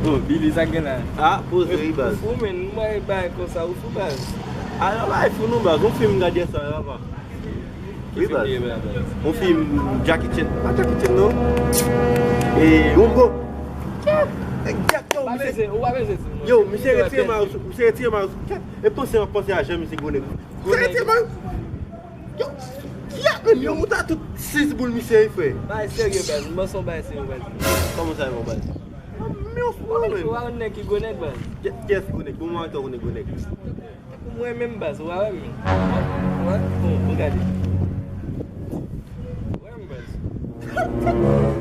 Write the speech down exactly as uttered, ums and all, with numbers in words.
Oh, Billy, sa k gen la? Ah, poze wi baz. Ou fou, men, mwen bay konsa, ou fou, baz. Ah, yon bagay fou non baz. Yon fim m gade yè swa, papa. Wi baz. Yon fim Jackie Chan. Pa Jackie Chan non. E Rambo. Exactement. Ou pa bezwen, ou pa bezwen di mwen. Yo, misye retire ma, misye retire ma. E panse, panse a jan misye gwo nèg. Misye retire ma. Yo, ki ap menm yo mouta tout sis boul misye frè. Bay serye baz, mwen son bay serye baz. Kòman sa yo baz? Men yon fou menm. Ou a yon nèg ki gwo nèg baz. Kiyès ki gwo nèg? Pou mwen, antan gwo nèg. Mwen menm baz, ou a wè m. Wè, bon, bon gade. Wè m baz.